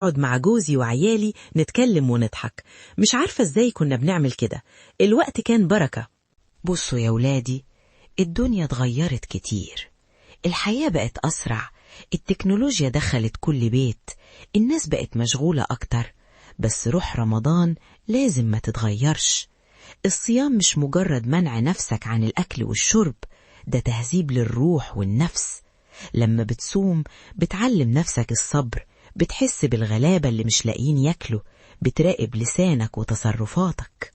أقعد مع جوزي وعيالي نتكلم ونضحك. مش عارفة إزاي كنا بنعمل كده، الوقت كان بركة. بصوا يا ولادي، الدنيا اتغيرت كتير، الحياة بقت أسرع، التكنولوجيا دخلت كل بيت، الناس بقت مشغولة أكتر، بس روح رمضان لازم ما تتغيرش. الصيام مش مجرد منع نفسك عن الأكل والشرب، ده تهذيب للروح والنفس. لما بتصوم بتعلم نفسك الصبر، بتحس بالغلابة اللي مش لاقيين ياكلوا، بتراقب لسانك وتصرفاتك.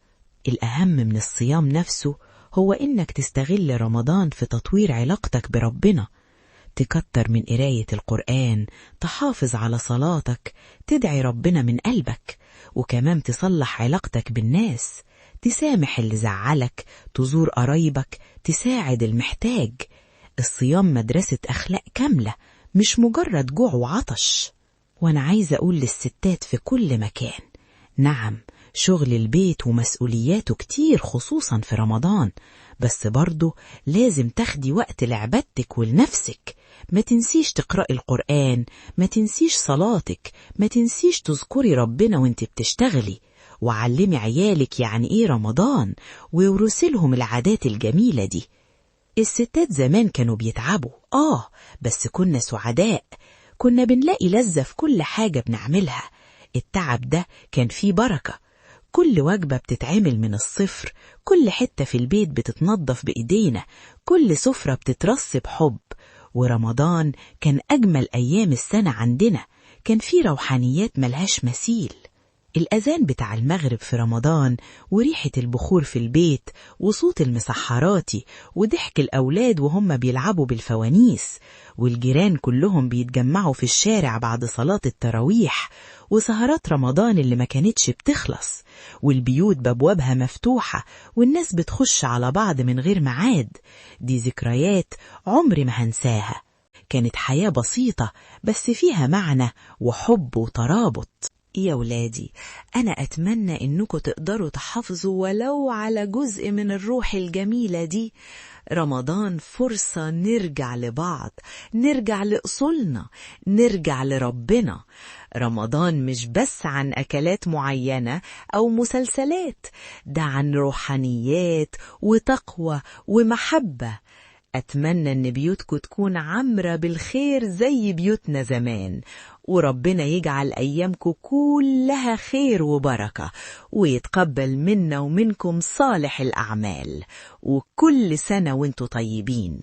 الأهم من الصيام نفسه هو إنك تستغل رمضان في تطوير علاقتك بربنا، تكتر من قراية القرآن، تحافظ على صلاتك، تدعي ربنا من قلبك، وكمان تصلح علاقتك بالناس، تسامح اللي زعلك، تزور قرايبك، تساعد المحتاج. الصيام مدرسة أخلاق كاملة، مش مجرد جوع وعطش. وأنا عايزة أقول للستات في كل مكان، نعم شغل البيت ومسؤولياته كتير خصوصا في رمضان، بس برضه لازم تاخدي وقت لعبادتك ولنفسك. ما تنسيش تقرأي القرآن، ما تنسيش صلاتك، ما تنسيش تذكري ربنا وانت بتشتغلي، وعلمي عيالك يعني ايه رمضان، وورثيلهم العادات الجميلة دي. الستات زمان كانوا بيتعبوا، بس كنا سعداء، كنا بنلاقي لذة في كل حاجة بنعملها. التعب ده كان فيه بركة، كل وجبة بتتعمل من الصفر، كل حتة في البيت بتتنظف بإيدينا، كل سفرة بتترص بحب. ورمضان كان أجمل أيام السنة عندنا، كان فيه روحانيات ملهاش مثيل. الأذان بتاع المغرب في رمضان، وريحة البخور في البيت، وصوت المسحراتي، وضحك الأولاد وهم بيلعبوا بالفوانيس، والجيران كلهم بيتجمعوا في الشارع بعد صلاة التراويح، وسهرات رمضان اللي ما كانتش بتخلص، والبيوت بأبوابها مفتوحة، والناس بتخش على بعض من غير ميعاد. دي ذكريات عمري ما هنساها. كانت حياة بسيطة بس فيها معنى وحب وترابط. يا ولادي، أنا أتمنى إنكم تقدروا تحافظوا ولو على جزء من الروح الجميلة دي. رمضان فرصة نرجع لبعض، نرجع لأصولنا، نرجع لربنا. رمضان مش بس عن أكلات معينة أو مسلسلات، ده عن روحانيات وتقوى ومحبة. أتمنى إن بيوتكم تكون عامرة بالخير زي بيوتنا زمان، وربنا يجعل أيامكم كلها خير وبركة، ويتقبل منا ومنكم صالح الأعمال. وكل سنة وانتوا طيبين.